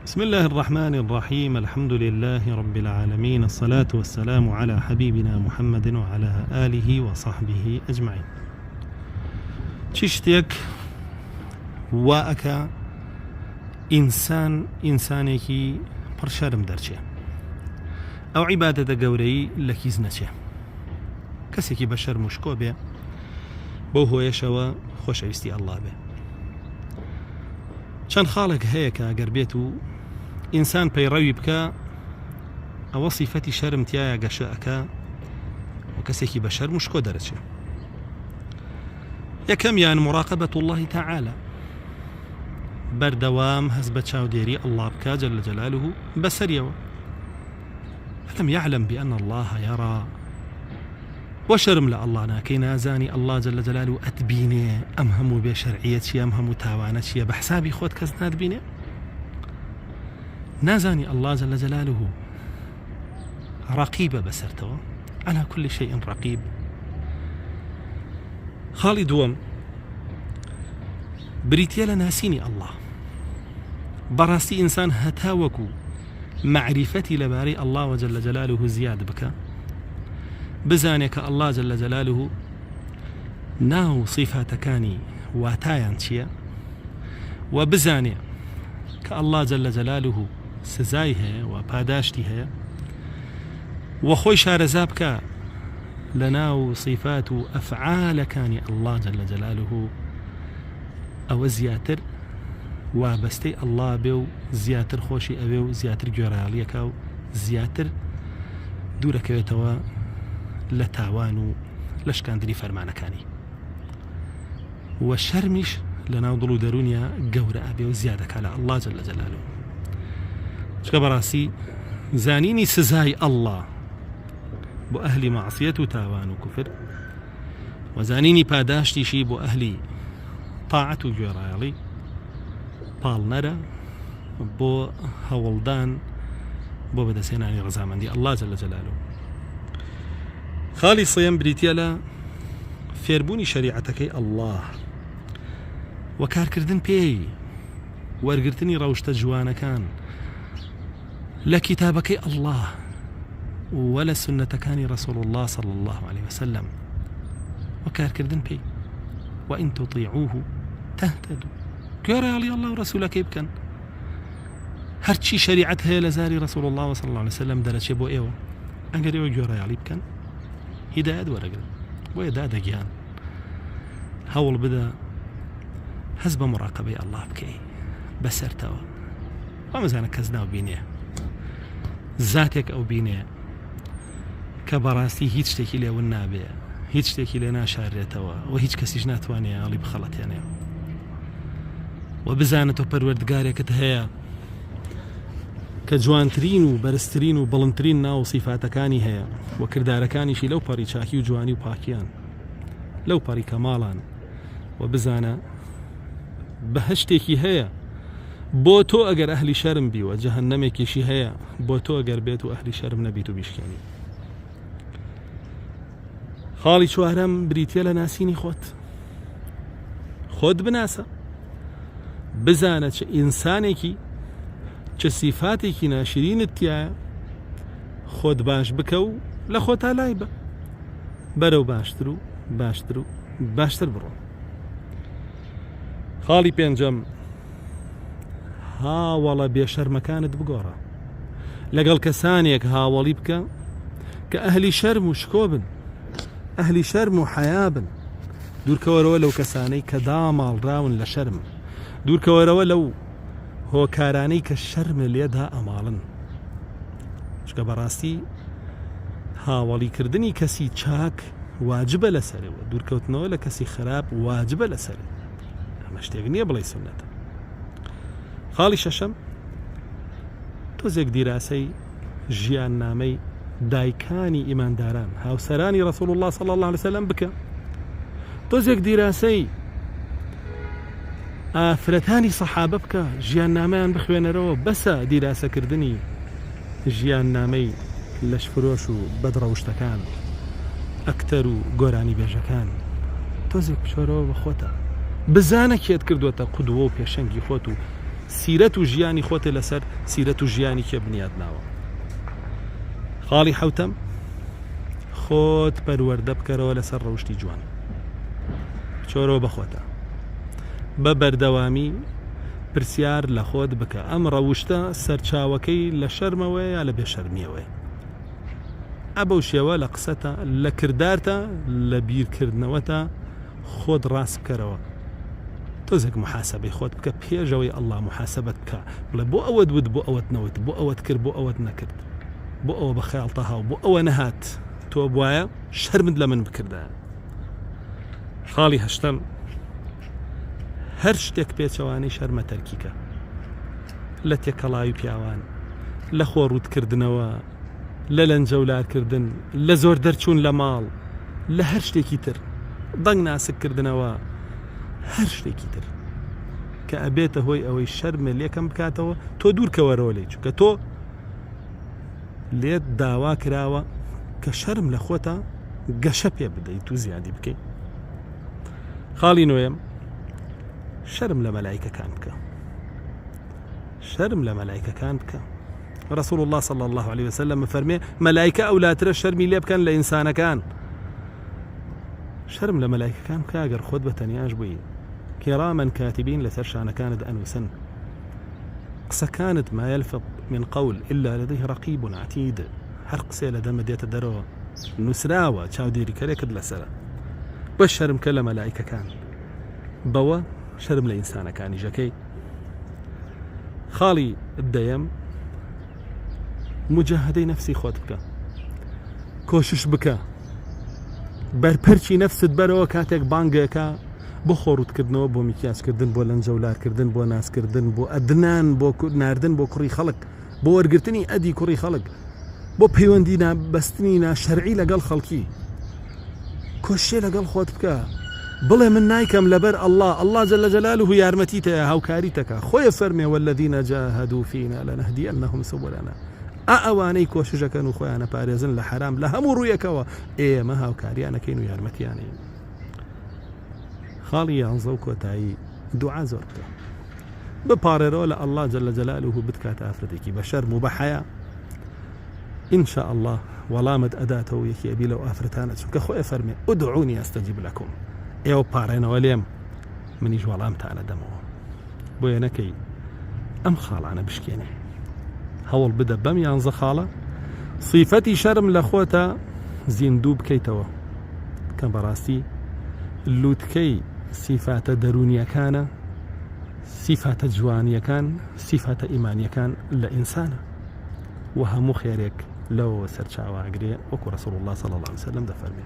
بسم الله الرحمن الرحيم الحمد لله رب العالمين الصلاة والسلام على حبيبنا محمد وعلى آله وصحبه أجمعين چی شتێک وا ئەکا ئینسان ئینسانێکی پڕ شەرم دەرچێ ئەو عیبادەتە گەورەی لە کیس نەچێ کەسێکی بە شەرم و شکۆ بێ بەو هۆیەشەوە خۆشەویستی ئەڵڵا بێ چەند خاڵێک هەیە کە گەر بێت و ئینسان پەیڕەوی بکە ئەوە سیفەتی شەرم تایە گەشە ئەکا و کەسێکی بە شەرم و شکۆ دەرەچێ یەکەمیان مراقبة اللە تعالی بەردەوام هەست بە چاودێری اللە بکە جل جلاله بەسەریەوە ألم يعلم بأن الله يرى بۆ شەرم لە اللە ناکەی نازانی اللە جل جلاله ئەتبینێ ئەم هەموو بێ شەرعیە چیە ئەم هەموو تاوانە چیە بە حسابی خۆت کەس ناتبینێ نازانی اللە جل جلاله ڕەقیبە بەسەرتەوە على كل شيء رقیب خاڵی دووەم بریتە لە ناسینی ئەله بەڕاستی ئینسان هەتا وەکو معریفەتی لەبارەی ئەله وجل لە جەلاله زیاد بکە بزانێ کە ئەله جل لە جەلاله ناو صیفاتەکانی واتایان چییە و بزانێ کە ئەله جل لە جەلاله سزای هەیە و پاداشتی هەیە و خۆی شارەزا بکا لە ناو سیفات و ئەفعالەکانی اللە جل جلاله ئەوە زیاتر وابەستەی اللە بێ و زیاتر خۆشی ئەوێ و زیاتر گوێڕایەڵیەکا و زیاتر دوورەکەوێتەوە لە تاوان و لە شکاندنی فەرمانەکانی و شەرمیش لەناو دڵ و دەروونیا گەورە ئەبێ و زیادەکا لە اللە جل جلالە چونکە بەڕاستی زانینی سزای اللە بۆ ئەهلی مەعسیەت و تاوان و کوفر و زانینی پاداشتیشی بۆ ئەهلی تاعەت و گوێڕایەڵی پاڵنەرە بۆ هەوڵدان بۆ بەدەستهێنانی ڕەزامەندی اللە جل جلاله خاڵی سێیەم بریتییە لە فێربوونی شەریعەتەکەی اللە و کارکردن پێی وەرگرتنی ڕەوشتە جوانەکان لە کیتابەکەی اللە و لە سوننەتەکانی رسول اللە صلی اللە علیه وسلم و کارکردن پێی وإن تطیعوه تهتدوا گوێڕایەڵی اللە و رسولەکەی بکەن هەرچی شەریعەت هەیە لە زاری رسول الله صلی الله علیه وسلم دەرەچێ بۆ ئێوە ئەگەر ئێوە گوێڕایەڵی بکەن هیدایەت وەرەگرن بۆیە دادە گیان هەوڵ بدە هەست بە مراقبەی ئەله بکەی بەسەرتەوە وامەزانە کەس ناو بینێ زاتێک ئەو بینێ کە بەڕاستی هیچ شتێکی لێون نابێ هیچ شتێکی لێ ناشارێتەوە و هیچ کەسیش ناتوانێ هەڵی بخەڵەتێنێ و بزانە تۆ پەروەردگارێکت هەیە کە جوانترین و بەرزترین و بڵندترین ناو و سیفاتەکانی هەیە و کردارەکانیشی لەو پەڕی چاکی و جوانی و پاکیان لەو پەڕی کەماڵان و بزانە بەهشتێکی هەیە بۆ تۆ ئەگەر ئەهلی شەرم بی و جەهەنەمێکیشی هەیە بۆ تۆ ئەگەر بێت و ئەهلی شەرم نەبیت و بیشکێنی خاڵی چوارەم بریتە لە ناسینی خۆت خۆت بناسە بزانە چ ئینسانێکی چ سیفاتێکی ناشرینت تایە خۆت باش بکە و لە خۆتا لای بە بەرەو باشتر و باشتر و باشتر بڕۆ خاڵی پێنجەم هاوەڵە بێشەرمەکانت بگۆڕە لەگەڵ کەسانێک هاوەڵی بکە کە ئەهلی شەرم و شکۆ بن ئەهلی شەرم و حەیا بن دوورکەوەرەوە لەو کەسانەی کە داماڵراون لە شەرم دوورکەوەرەوە لەو هۆکارانەی کە شەرمە لێدا ئەماڵن چکە بەڕاستی هاوەڵیکردنی کەسی چاک واجبە لەسەرەوە دوورکەوتنەوە لە کەسی خراپ واجبە لەسەر ئەمە شتێک نییە بڵێ سنەتە خاڵی شەشەم تۆزێک دیراسەی ژیاننامەی دایکانی ئیمانداران هاوسەرانی رسول الله صلی الله علیه وسلم بکە تۆزێک دیراسەی ئافرەتانی سەحابە بکە ژیاننامەیان بخوێنەرەوە بەسە دیراسەکردنی ژیاننامەی لەشفرۆش و بەدڕەوشتەکان ئەکتەر و گۆرانیبێژەکان تۆزێک بچۆرەوە بە خۆتە بزانە کێت کردووەتە قودوە و پێشەنگی خۆت و. سیرەت و ژیانی خۆتێ لەسەر سیرەت و ژیانی کێ بنیات ناوە. خاڵی حەوتەم، خۆت پەروەردە بکەرەوە لەسەر ڕەوشتی جوان. بچۆرەوە بە خۆتا. بە بەردەوامی پرسیار لە خۆت بکە ئەم ڕەوشتە سەرچاوەکەی لە شەرمەوەیە یا لە بێشەرمیەوەیە؟ ئە بەو شێوە لە قسەتا، لە کردارتا، لە بیرکردنەوەتا خۆت ڕاست بکەرەوە. تۆزێک موحاسەبەی خۆت بکە پێش ئەوەی ئەڵڵا موحاسەبەت بکا بڵێ بۆ ئەوەت وت بۆ ئەوەت نەوت بۆ ئەوەت کرد بۆ ئەوەت نەکرد بۆ ئەوە بە خەیاڵتا هاو بۆ ئەوە نەهات تۆ بوایە شەرمت لە من بکردایە. خاڵی هەشتەم هەر شتێک پێچەوانەی شەرمە تەرکیکە لە تێکەڵاوی پیاوان لە خۆ ڕووتکردنەوە لە لەنجەولارکردن، لە زۆر دەرچوون لە ماڵ، لە هەر شتێکی تر، دەنگ ناسک کردنەوە، هەر شتێکی تر کە ئەبێتە هۆی ئەوەی شەرمە لێکەم بکاتەوە تۆ دوور کەوەرەوە لێی چونکە تۆ لێت داوا کراوە کە شەرم لە خۆتا گەشە پێ بدەیت و زیادی بکەیت. خاڵی نۆیەم شەرم لە مەلایکەکان بکە. شەرم لە مەلایکەکان بکە. رسول اللە صلی اللە علیە وسلم فەرمێ مەلایکە ئەولاترە شەرمی لێ بکەن لە ئینسانەکان شەرم لە مەلایکەکان بکە گەر خۆت بە تەنیاش بووی کراما کاتبین لەسەر شانەکانت ئەنووسن قسەکانت ما يلفظ من قول إلا لديه رقيب عتيد هەر قسەیە لە دەمە دێتە دەرەوە نووسراوە چاودێریکەرێکت لەسەرە بە شەرمکە لە مەلایکەکان بەوە شەرم لە ئینسانەکانیشەکەی خاڵی دەیەم مجاهدەی نەفسی خۆت بکە کۆشش بکە بەرپەرچی نەفست بەرەوە کاتێک بانگێکە بۆ خۆڕوتکردنەوە بۆ میکیاجکردن بۆ لەنجەولارکردن بۆ ناسکردن بۆ ئەدنان بۆ ناردن بۆ کوڕی خەڵک بۆ وەرگرتنی ئەدی کوڕی خەڵک، بۆ پەیوەندی نا بەستنی نا شەرعی لەگەڵ خەڵکی. کۆششێ لەگەڵ خۆت بکە بڵێ من نایکەم لەبەر اللە، اللە جل جلاله یارمەتیتەیە هاوکاریتەکا، خۆی فەرمێ والذین جاهدوا فینا لنهدینهم سبلنا ئا ئەوانەی کۆششەکەن و خۆیان ئەپارێزن لە حەرام لە هەموو ڕوویەکەوە ئێمە هاوکاریانەکەین و یارمەتیانەین. خاڵی یانزە و کۆتایی دوعا زۆر بکە. بپاڕێرەوە لە اللە جل جلاله بتکاتە ئافرەتێکی بە شەرم و بە حەیا ان شاء اللە وەڵامت ئەداتەوە یەکی ئەبی لەو ئافرەتانە چونکە خۆی ئەفەرمێ ادعونی استجب لکم ئێوە پاڕێنەوە لێم منیش وەڵامتان ئەدەمەوە بۆیە نەکەی ئەم خاڵانە بشکێنی هەوڵ بدە بەم یانزە خاڵە سیفەتی شەرم لە خۆتە زیندوو بکەیتەوە کە بەڕاستی لوتکەی سیفاتە دەروونیەکانە سیفاتە جوانیەکان سیفاتە ئیمانیەکان لە ئینسانە و هەموو خێرێک لەوەوە سەرچاوە ئەگرێ وەکو رسول اللە صلی اللە علیه وسلم دەفەرمێ.